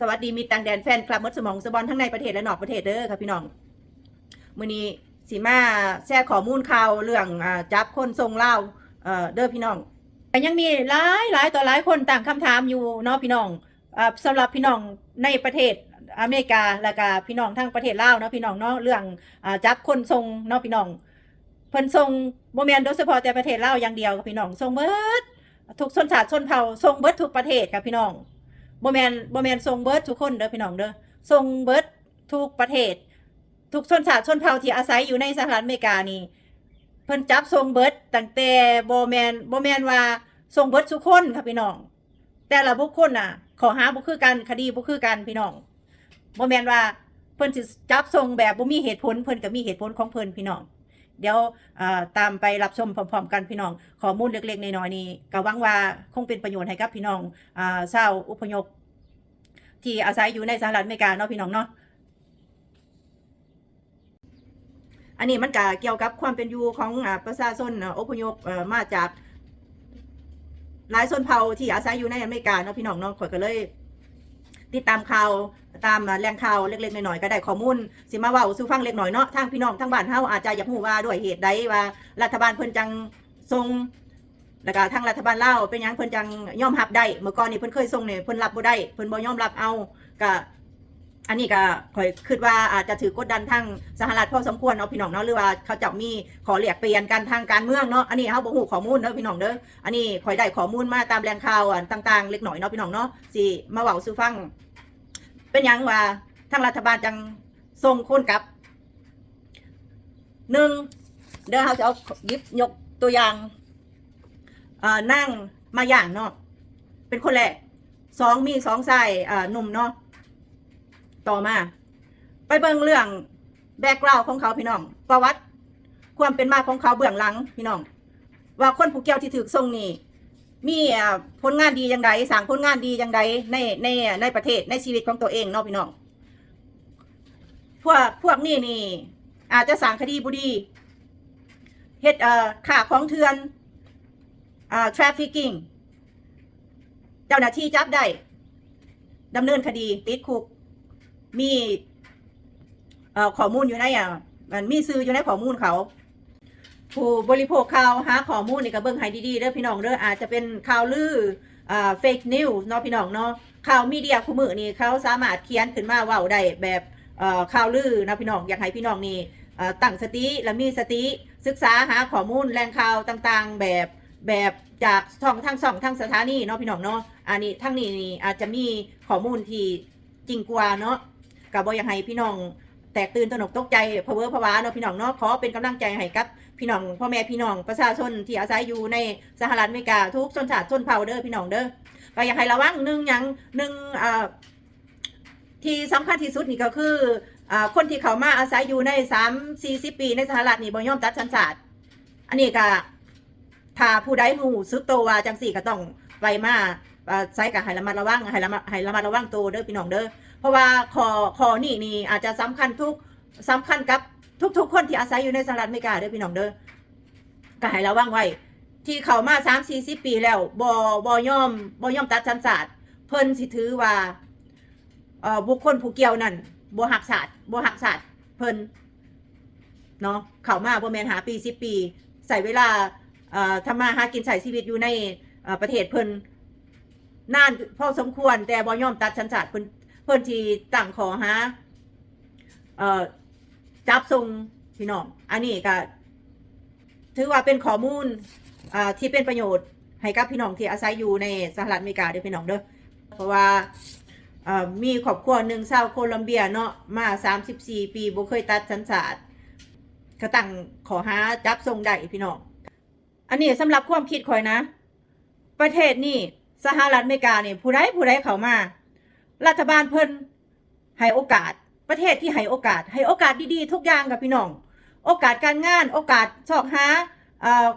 ສະຫວັດດີມິດຕ່າງແດນ ແຟນຄລັບໝົດສະໝອງສະບອນ ທັງໃນປະເທດ ແລະ ນອກປະເທດເດີຄ່ະພີ່ນ້ອງ. ມື້ນີ້ຊິມາແຊຣ໌ຂໍ້ມູນຂ່າວເລື່ອງ ອາ ຈັບຄົນສົ່ງລາວ ເອີ ເດີພີ່ນ້ອງ. ກໍຍັງມີຫຼາຍໆຕໍ່ຫຼາຍຄົນຕັ້ງຄຳຖາມຢູ່ເນາະພີ່ນ້ອງ. ອາ ສຳລັບພີ່ນ້ອງໃນປະເທດອາເມລິກາ ແລ້ວກະພີ່ນ້ອງທາງປະເທດລາວເນາະພີ່ນ້ອງເນາະ ເລື່ອງ ອາ ຈັບຄົນສົ່ງເນາະພີ່ນ້ອງ. ເພິ່ນສົ່ງ ບໍ່ແມ່ນໂດຍສະເພາະແຕ່ປະເທດລາວຢ່າງດຽວຄ່ະພີ່ນ້ອງ ສົ່ງເບິດທຸກຊົນຊາດຊົນເຜົ່າ ສົ່ງເບິດທຸກປະເທດຄ່ະພີ່ນ້ອງ. ບໍ່ແມ່ນ ບໍ່ແມ່ນສົ່ງເບິດທຸກຄົນເດີພີ່ນ້ອງເດີ ສົ່ງເບິດທຸກປະເທດ ທຸກຊົນຊາດຊົນເຜົ່າທີ່ອາໄສຢູ່ໃນສະຫະລັດອາເມລິການີ້ ເພິ່ນຈັບສົ່ງເບິດ ຕັ້ງແຕ່ ບໍ່ແມ່ນ ບໍ່ແມ່ນວ່າສົ່ງເບິດສູ່ຄົນຄ່ະພີ່ນ້ອງ. ແຕ່ລະບຸກຄົນນະ ຂໍ້ຫາບໍ່ຄືກັນ ຄະດີບໍ່ຄືກັນພີ່ນ້ອງ. ບໍ່ແມ່ນວ່າເພິ່ນຊິຈັບສົ່ງແບບບໍ່ມີເຫດຜົນ ເພິ່ນກໍມີເຫດຜົນຂອງເພິ່ນພີ່ນ້ອງ. ດຽວ ເອີ ຕາມໄປຮັບຊົມພ້ອມໆກັນພີ່ນ້ອງ. ຂໍ້ມູນເລັກໆນ້ອຍໆນີ້ ກໍຫວັງວ່າຄົງເປັນປະໂຫຍດໃຫ້ກັບພີ່ນ້ອງ ອາ ຊາວອົບພະຍົບທີ່ອາໄສຢູ່ໃນສະຫະລັດອາເມລິກາເນາະພີ່ນ້ອງເນາະ. ອັນນີ້ມັນກະກ່ຽວກັບຄວາມເປັນຢູ່ຂອງ ອາ ປະຊາຊົນ ອາ ອົບພະຍົບ ເອີ ມາຈາກຫຼາຍຊົນເຜົ່າທີ່ອາໄສຢູ່ໃນອາເມລິກາເນາະພີ່ນ້ອງເນາະ. ຂ້ອຍກໍເລີຍຕິດຕາມຂ່າວຕາມ ອາ ແຫຼ່ງຂ່າວເລັກໆນ້ອຍໆ ກໍໄດ້ຂໍ້ມູນ ຊິມາເວົ້າສູ່ຟັງເລັກນ້ອຍເນາະ. ທາງພີ່ນ້ອງທາງບ້ານເຮົາອາດຈະຢາກຮູ້ວ່າດ້ວຍເຫດໃດວ່າລັດຖະບານເພິ່ນຈັ່ງສົ່ງ ແລ້ວກະທາງລັດຖະບານລາວເປັນຫຍັງເພິ່ນຈັ່ງຍອມຮັບໄດ້? ເມື່ອກ່ອນນີ້ເພິ່ນເຄີຍສົ່ງນີ້ ເພິ່ນຮັບບໍ່ໄດ້ ເພິ່ນບໍ່ຍອມຮັບເອົາ. ກະ ອັນນີ້ກະຂ້ອຍຄິດວ່າອາດຈະຖືກກົດດັນທາງສະຫະລັດພໍສົມຄວນເນາະພີ່ນ້ອງເນາະ ຫຼືວ່າເຂົາເຈົ້າມີຂໍ້ແລກປ່ຽນກັນທາງການເມືອງເນາະ. ອັນນີ້ເຮົາບໍ່ຮູ້ຂໍ້ມູນເດີພີ່ນ້ອງເດີ ອັນນີ້ຂ້ອຍໄດ້ຂໍ້ມູນມາຕາມແຫຼ່ງຂ່າວ ອັນຕ່າງໆເລັກນ້ອຍເນາະພີ່ນ້ອງເນາະ ຊິມາເວົ້າສູ່ຟັງ. ເປັນຫຍັງວ່າທາງລັດຖະບານຈັ່ງສົ່ງຄົນກັບ? ໜຶ່ງ ດຽວເຮົາຈະເອົາ ຫຍິບຍົກຕົວຢ່າງ ເອີ ນາງມາຢ່າງເນາະ ເປັນຄົນແລກ. ສອງ ມີສອງຊາຍ ເອີ ໜຸ່ມເນາະ. ຕໍ່ມາໄປເບິ່ງເລື່ອງ background ຂອງເຂົາພີ່ນ້ອງ ປະຫວັດຄວາມເປັນມາຂອງເຂົາເບື້ອງຫຼັງພີ່ນ້ອງ ວ່າຄົນຜູ້ກ່ຽວທີ່ຖືກສົ່ງນີ້ມີ ເອີ ຜົນງານດີຢ່າງໃດ ສ້າງຜົນງານດີຢ່າງໃດໃນ ໃນ ໃນປະເທດ ໃນຊີວິດຂອງຕົວເອງເນາະພີ່ນ້ອງ. ພວກ ພວກນີ້ນີ້ອາດຈະສ້າງຄະດີບໍ່ດີ ເຮັດ ເອີ ຄ້າຂອງເຖື່ອນ ອາ trafficking ເຈົ້າໜ້າທີ່ຈັບໄດ້ ດຳເນີນຄະດີ ຕິດຄຸກ ມີ ເອີ ຂໍ້ມູນຢູ່ໃນ ອາ ມັນມີຊື່ຢູ່ໃນຂໍ້ມູນເຂົາ. ຜູ້ບໍລິໂພກຂ່າວຫາຂໍ້ມູນນີ້ກໍເບິ່ງໃຫ້ດີໆເດີພີ່ນ້ອງເດີ ອາດຈະເປັນຂ່າວລື ອາ fake news ເນາະພີ່ນ້ອງເນາະ. ຂ່າວມີເດຍຄູ່ມື້ນີ້ເຂົາສາມາດຂຽນຂຶ້ນມາເວົ້າໄດ້ແບບ ເອີ ຂ່າວລືນະພີ່ນ້ອງ. ຢາກໃຫ້ພີ່ນ້ອງນີ້ ເອີ ຕັ້ງສະຕິ ແລະ ມີສະຕິ ສຶກສາຫາຂໍ້ມູນແຫຼ່ງຂ່າວຕ່າງໆ ແບບ ແບບຈາກຊ່ອງ ທາງຊ່ອງ ທາງສະຖານີເນາະພີ່ນ້ອງເນາະ. ອັນນີ້ ທາງນີ້ນີ້ອາດຈະມີຂໍ້ມູນທີ່ຈິງກວ່າເນາະ ກໍບໍ່ຢາກໃຫ້ພີ່ນ້ອງແຕກຕື່ນຕະໜົກຕົກໃຈ ພະເວີພະວາເນາະພີ່ນ້ອງເນາະ. ຂໍເປັນກຳລັງໃຈໃຫ້ກັບພີ່ນ້ອງ ພໍ່ແມ່ພີ່ນ້ອງປະຊາຊົນທີ່ອາໄສຢູ່ໃນສະຫະລັດອາເມລິກາ ທຸກຊົນຊາດຊົນເຜົ່າເດີພີ່ນ້ອງເດີ. ກໍຢາກໃຫ້ລະວັງໜຶ່ງຫຍັງ ໜຶ່ງ ເອີ ທີ່ສຳຄັນທີ່ສຸດນີ້ກໍຄື ອາ ຄົນທີ່ເຂົ້າມາອາໄສຢູ່ໃນສາມສີ່ສິບປີໃນສະຫະລັດນີ້ ບໍ່ຍອມຕັດສັນຊາດ. ອັນນີ້ກະ ຖ້າຜູ້ໃດຮູ້ສຶກໂຕວ່າຈັ່ງຊີ້ ກໍຕ້ອງໄປມາ ອາ ໃສກໍໃຫ້ລະມັດລະວັງ ໃຫ້ລະມັດ ໃຫ້ລະມັດລະວັງໂຕເດີພີ່ນ້ອງເດີ. ເພາະວ່າຂໍ້ ຂໍ້ນີ້ນີ້ອາດຈະສຳຄັນທຸກ ສຳຄັນກັບທຸກໆຄົນທີ່ອາໄສຢູ່ໃນສະຫະລັດອາເມລິກາເດີພີ່ນ້ອງເດີ. ກໍໃຫ້ລະວັງໄວ້ ທີ່ເຂົ້າມາສາມສີ່ສິບປີແລ້ວ ບໍ່ ບໍ່ຍອມ ບໍ່ຍອມຕັດສັນຊາດ ເພິ່ນຊິຖືວ່າ ເອີ ບຸກຄົນຜູ້ກ່ຽວນັ້ນບໍ່ຮັກຊາດ ບໍ່ຮັກຊາດເພິ່ນເນາະ. ເຂົ້າມາບໍ່ແມ່ນຫ້າປີສິບປີ ໃຊ້ເວລາ ເອີ ທຳມາຫາກິນໃຊ້ຊີວິດຢູ່ໃນ ເອີ ປະເທດເພິ່ນນານພໍສົມຄວນ ແຕ່ບໍ່ຍອມຕັດສັນຊາດເພິ່ນ ເພິ່ນທີ່ຕັ້ງຂໍ້ຫາ ເອີ ຈັບສົ່ງພີ່ນ້ອງ. ອັນນີ້ກໍ ຖືວ່າເປັນຂໍ້ມູນ ອາ ທີ່ເປັນປະໂຫຍດໃຫ້ກັບພີ່ນ້ອງທີ່ອາໄສຢູ່ໃນສະຫະລັດອາເມລິກາເດີພີ່ນ້ອງເດີ. ເພາະວ່າ ເອີ ມີຄອບຄົວໜຶ່ງຊາວໂຄລັມເບຍເນາະ ມາສາມສິບສີ່ປີ ບໍ່ເຄີຍຕັດສັນຊາດ ກະຕັ້ງຂໍ້ຫາຈັບສົ່ງໄດ້ພີ່ນ້ອງ. ອັນນີ້ສຳລັບຄວາມຄິດຂ້ອຍນະ ປະເທດນີ້ ສະຫະລັດອາເມລິການີ້ ຜູ້ໃດ ຜູ້ໃດເຂົ້າມາ ລັດຖະບານເພິ່ນ ໃຫ້ໂອກາດ ປະເທດທີ່ໃຫ້ໂອກາດ ໃຫ້ໂອກາດດີໆທຸກຢ່າງກັບພີ່ນ້ອງ. ໂອກາດການງານ ໂອກາດຊອກຫາ ເອີ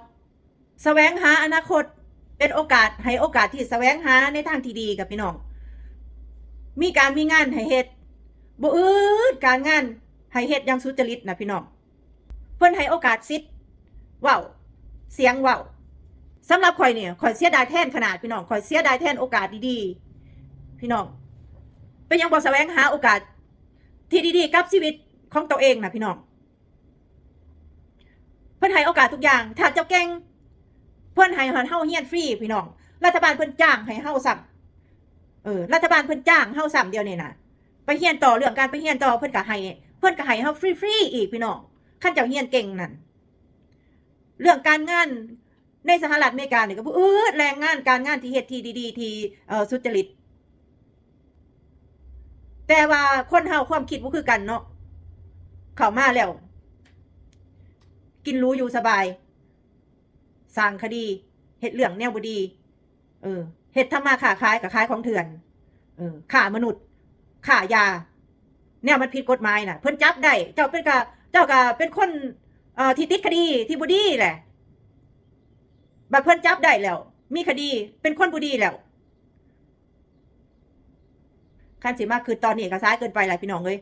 ສະແຫວງຫາອະນາຄົດ ເປັນໂອກາດ ໃຫ້ໂອກາດທີ່ສະແຫວງຫາໃນທາງທີ່ດີກັບພີ່ນ້ອງ. ມີການມີງານໃຫ້ເຮັດ ບໍ່ອຶດການງານ ໃຫ້ເຮັດຢ່າງສຸດຈະລິດນະພີ່ນ້ອງ. ເພິ່ນໃຫ້ໂອກາດສິດເວົ້າ ສຽງເວົ້າ. ສຳລັບຂ້ອຍນີ້ ຂ້ອຍເສຍດາຍແທນຂະໜາດພີ່ນ້ອງ ຂ້ອຍເສຍດາຍແທນໂອກາດດີໆ ພີ່ນ້ອງ. ເປັນຫຍັງບໍ່ສະແຫວງຫາໂອກາດທີ່ດີໆກັບຊີວິດຂອງໂຕເອງນະພີ່ນ້ອງ? ເພິ່ນໃຫ້ໂອກາດທຸກຢ່າງ ຖ້າເຈົ້າເກັ່ງ ເພິ່ນໃຫ້ເຮົາຮຽນຟຣີພີ່ນ້ອງ ລັດຖະບານເພິ່ນຈ້າງໃຫ້ເຮົາຊ້ຳ ເອີ ລັດຖະບານເພິ່ນຈ້າງເຮົາຊ້ຳ ດຽວນີ້ນະ ໄປຮຽນຕໍ່ ເລື່ອງການໄປຮຽນຕໍ່ ເພິ່ນກໍໃຫ້ ເພິ່ນກໍໃຫ້ເຮົາຟຣີໆອີກພີ່ນ້ອງ ຄັນເຈົ້າຮຽນເກັ່ງນັ້ນ ເລື່ອງການງານ ໃນສະຫະລັດອາເມລິການີ້ກໍບໍ່ອຶດແຮງ ງານການງານທີ່ເຮັດທີ່ດີໆ ທີ່ ເອີ ສຸດຈະລິດ ແຕ່ວ່າຄົນເຮົາຄວາມຄິດບໍ່ຄືກັນເນາະ ເຂົ້າມາແລ້ວ ກິນຫຼູຢູ່ສະບາຍ ສ້າງຄະດີ ເຮັດເລື່ອງແນວບໍ່ດີ ເອີ ເຮັດທຳມາຄ້າຂາຍກໍຂາຍຂອງເຖື່ອນ ເອີ ຄ້າມະນຸດ ຄ້າຢາ ແນວມັນຜິດກົດໝາຍນະ ເພິ່ນຈັບໄດ້ ເຈົ້າເປັນກະ ເຈົ້າກະເປັນຄົນ ເອີ ທີ່ຕິດຄະດີທີ່ບໍ່ດີແຫຼະ ບັດເພິ່ນຈັບໄດ້ແລ້ວ ມີຄະດີ ເປັນຄົນບໍ່ດີແລ້ວ ຄັນຊິມາຄິດຕອນນີ້ກໍສາຍເກີນໄປແລ້ວພີ່ນ້ອງເອີຍ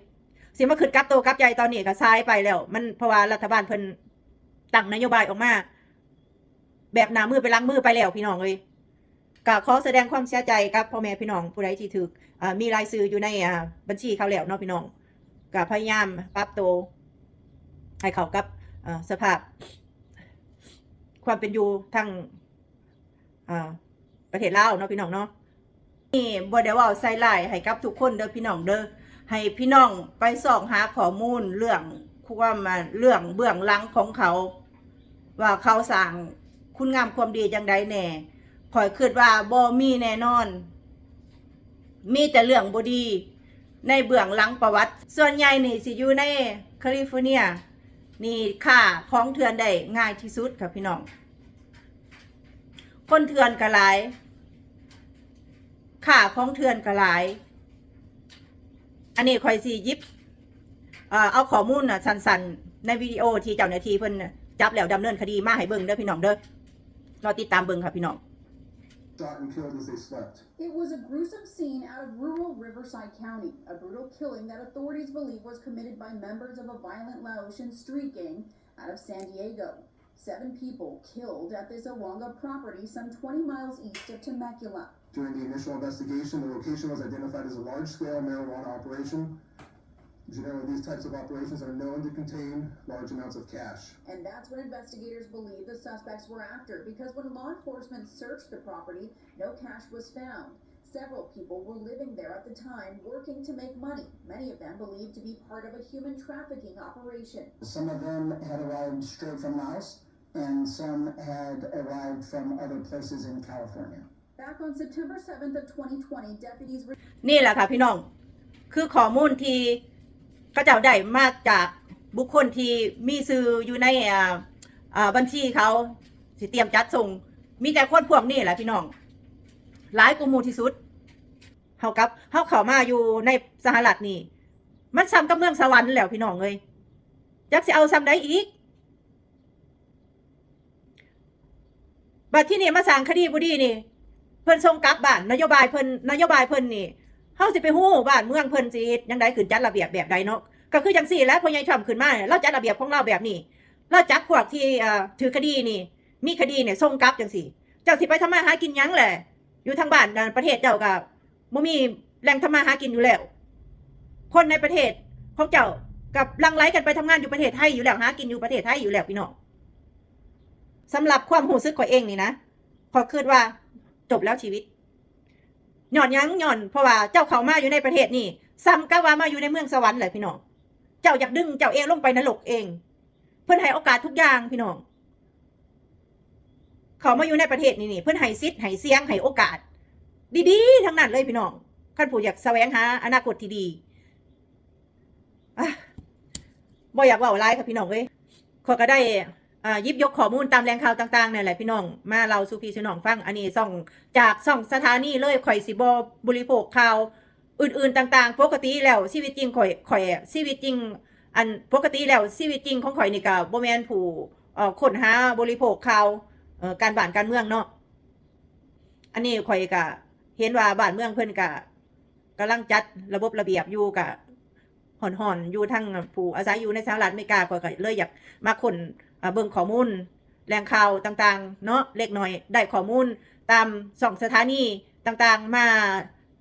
ຊິມາຄິດກັບໂຕກັບໃຈຕອນນີ້ກໍສາຍໄປແລ້ວ ມັນ ເພາະວ່າລັດຖະບານເພິ່ນຕັ້ງນະໂຍບາຍອອກມາ ແບບໜ້າມືໄປຫຼັງມືໄປແລ້ວພີ່ນ້ອງເອີຍ ກໍຂໍສະແດງຄວາມເສຍໃຈກັບພໍ່ແມ່ພີ່ນ້ອງຜູ້ໃດທີ່ຖືກ ເອີ ມີລາຍຊື່ຢູ່ໃນ ເອີ ບັນຊີເຂົາແລ້ວເນາະພີ່ນ້ອງ ກໍພະຍາຍາມປັບໂຕໃຫ້ເຂົ້າກັບ ເອີ ສະພາບຄວາມເປັນຢູ່ທາງ ເອີ ປະເທດລາວເນາະພີ່ນ້ອງເນາະ. ນີ້ບໍ່ໄດ້ເວົ້າໃສ່ຮ້າຍໃຫ້ກັບທຸກຄົນເດີພີ່ນ້ອງເດີ ໃຫ້ພີ່ນ້ອງໄປຊອກຫາຂໍ້ມູນເລື່ອງຄວາມ ເລື່ອງເບື້ອງຫຼັງຂອງເຂົາ ວ່າເຂົາສ້າງຄຸນງາມຄວາມດີຈັ່ງໃດແດ່ ຂ້ອຍຄິດວ່າບໍ່ມີແນ່ນອນ ມີແຕ່ເລື່ອງບໍ່ດີໃນເບື້ອງຫຼັງປະຫວັດ ສ່ວນໃຫຍ່ນີ້ຊິຢູ່ໃນຄາລິຟໍເນຍ ນີ້ຄ້າຂອງເຖື່ອນໄດ້ງ່າຍທີ່ສຸດຄ່ະພີ່ນ້ອງ. ຄົນເຖື່ອນກໍຫຼາຍ ຄ້າຂອງເຖື່ອນກໍຫຼາຍ ອັນນີ້ຂ້ອຍຊິຫຍິບ ເອີ ເອົາຂໍ້ມູນນະສັ້ນໆ ໃນວິດີໂອທີ່ເຈົ້າໜ້າທີ່ເພິ່ນຈັບແລ້ວດຳເນີນຄະດີມາໃຫ້ເບິ່ງເດີພີ່ນ້ອງເດີ ລໍຕິດຕາມເບິ່ງຄ່ະພີ່ນ້ອງ. Shot and killed as they slept. It was a gruesome scene out of rural Riverside County, a brutal killing that authorities believe was committed by members of a violent Laotian street gang out of San Diego. Seven people killed at the Zawanga property some twenty miles east of Temecula. During the initial investigation, the location was identified as a large-scale marijuana operation. Generally, these types of operations are known to contain large amounts of cash. And that's what investigators believe the suspects were after, because when law enforcement searched the property, no cash was found. Several people were living there at the time, working to make money, many of them believed to be part of a human trafficking operation. Some of them had arrived straight from Laos, and some had arrived from other places in California. Back on September seventh of twenty twenty, deputies re- ນີ້ແຫຼະຄ່ະພີ່ນ້ອງ ຄືຂໍ້ມູນທີ່ເຂົາເຈົ້າໄດ້ມາຈາກບຸກຄົນທີ່ມີຊື່ຢູ່ໃນ ອ່າ ອ່າ ບັນຊີເຂົາ ຊິຕຽມຈັດສົ່ງ ມີແຕ່ຄົນພວກນີ້ແຫຼະພີ່ນ້ອງ ຫຼາຍກວ່າໝູ່ທີ່ສຸດ. ເຮົາກັບ ເຮົາເຂົ້າມາຢູ່ໃນສະຫະລັດນີ້ ມັນສ່ຳກັບເມືອງສະຫວັນແລ້ວພີ່ນ້ອງເອີຍ ຈັກຊິເອົາສ່ຳໃດອີກ. ບັດທີນີ້ມາສ້າງຄະດີບໍ່ດີນີ້ ເພິ່ນສົ່ງກັບບ້ານ ນະໂຍບາຍເພິ່ນ ນະໂຍບາຍເພິ່ນນີ້ ເຮົາຊິໄປຮູ້ບ້ານເມືອງເພິ່ນຊິເຮັດຈັ່ງໃດ ຂຶ້ນຈັດລະບຽບແບບໃດເນາະ. ກໍຄືຈັ່ງຊີ້ແຫຼະ ພໍ່ໃຫຍ່ທຣຳຂຶ້ນມາ ລາວຈັດລະບຽບຂອງລາວແບບນີ້ ລາວຈັບພວກທີ່ ເອີ ຖືກຄະດີນີ້ ມີຄະດີນີ້ສົ່ງກັບຈັ່ງຊີ້ ເຈົ້າຊິໄປທຳມາຫາກິນຫຍັງແຫຼະ? ຢູ່ທາງບ້ານ ປະເທດເຈົ້າກໍບໍ່ມີແຫຼ່ງທຳມາຫາກິນຢູ່ແລ້ວ ຄົນໃນປະເທດຂອງເຈົ້າກໍຫຼັ່ງໄຫຼກັນໄປທຳງານຢູ່ປະເທດໄທຢູ່ແລ້ວ ຫາກິນຢູ່ປະເທດໄທຢູ່ແລ້ວພີ່ນ້ອງ. ສຳລັບຄວາມຮູ້ສຶກຂ້ອຍເອງນີ້ນະ ຂ້ອຍຄິດວ່າຈົບແລ້ວຊີວິດ. ຍ້ອນຫຍັງ? ຍ້ອນເພາະວ່າເຈົ້າເຂົ້າມາຢູ່ໃນປະເທດນີ້ ສ່ຳກັບວ່າມາຢູ່ໃນເມືອງສະຫວັນແຫຼະພີ່ນ້ອງ. ເຈົ້າຢາກດຶງເຈົ້າເອງລົງໄປນະລົກເອງ. ເພິ່ນໃຫ້ໂອກາດທຸກຢ່າງພີ່ນ້ອງ ເຂົ້າມາຢູ່ໃນປະເທດນີ້ນີ້ ເພິ່ນໃຫ້ສິດໃຫ້ສຽງໃຫ້ໂອກາດດີໆທັງນັ້ນເລີຍພີ່ນ້ອງ ຄັນຜູ້ຢາກສະແຫວງຫາອະນາຄົດທີ່ດີ. ອາ ບໍ່ຢາກເວົ້າຫຼາຍຄ່ະພີ່ນ້ອງເອີຍ ຂ້ອຍກໍໄດ້ ອ່າ ຫຍິບຍົກຂໍ້ມູນຕາມແຫຼ່ງຂ່າວຕ່າງໆນັ້ນແຫຼະພີ່ນ້ອງ ມາເລົ່າສູ່ພີ່ສູ່ນ້ອງຟັງ. ອັນນີ້ຊ່ອງ ຈາກຊ່ອງສະຖານີເລີຍ ຂ້ອຍຊິບໍ່ບໍລິໂພກຂ່າວ ອື່ນໆຕ່າງໆ. ປົກກະຕິແລ້ວຊີວິດຈິງຂ້ອຍ ຂ້ອຍ ຊີວິດຈິງ ອັນ ປົກກະຕິແລ້ວຊີວິດຈິງຂອງຂ້ອຍນີ້ກະບໍ່ແມ່ນຜູ້ ເອີ ຄົ້ນຫາບໍລິໂພກຂ່າວ ເອີ ການບ້ານການເມືອງເນາະ. ອັນນີ້ຂ້ອຍກະເຫັນວ່າບ້ານເມືອງເພິ່ນກະກຳລັງຈັດລະບົບລະບຽບຢູ່ ກະຮ້ອນໆຢູ່ ທັງຜູ້ອາໄສຢູ່ໃນສະຫະລັດອາເມລິກາ ຂ້ອຍກະເລີຍຢາກມາຄົ້ນ ເບິ່ງຂໍ້ມູນ ແຫຼ່ງຂ່າວຕ່າງໆເນາະ ເລັກນ້ອຍ ໄດ້ຂໍ້ມູນຕາມຊ່ອງສະຖານີຕ່າງໆມາ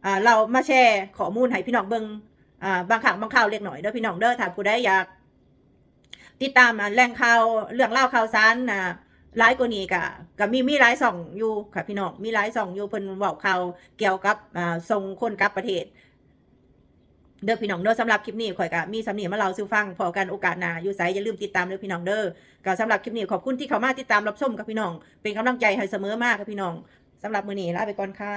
ອ່າ ເລົ່າມາແຊຂໍ້ມູນໃຫ້ພີ່ນ້ອງເບິ່ງ ອ່າ ບາງຄັ້ງບາງຄາວເລັກນ້ອຍເດີພີ່ນ້ອງເດີ. ຖ້າຜູ້ໃດຢາກຕິດຕາມ ອ່າ ແຫຼ່ງຂ່າວ ເລື່ອງລາວຂ່າວສານ ອ່າ ຫຼາຍກວ່ານີ້ກະ ກະມີ ມີຫຼາຍຊ່ອງຢູ່ຄ່ະພີ່ນ້ອງ ມີຫຼາຍຊ່ອງຢູ່ ເພິ່ນເວົ້າຂ່າວກ່ຽວກັບ ອ່າ ສົ່ງຄົນກັບປະເທດ ເດີພີ່ນ້ອງເດີ. ສຳລັບຄລິບນີ້ຂ້ອຍກະມີສ່ຳນີ້ມາເລົ່າສູ່ຟັງ. ພໍ້ກັນໂອກາດໜ້າຢູ່ໃສ ຢ່າລືມຕິດຕາມເດີພີ່ນ້ອງເດີ. ກະສຳລັບຄລິບນີ້ຂອບຄຸນທີ່ເຂົ້າມາຕິດຕາມຮັບຊົມຄ່ະພີ່ນ້ອງ ເປັນກຳລັງໃຈໃຫ້ສະເໝີມາຄ່ະພີ່ນ້ອງ. ສຳລັບມື້ນີ້ລາໄປກ່ອນຄ່ະ.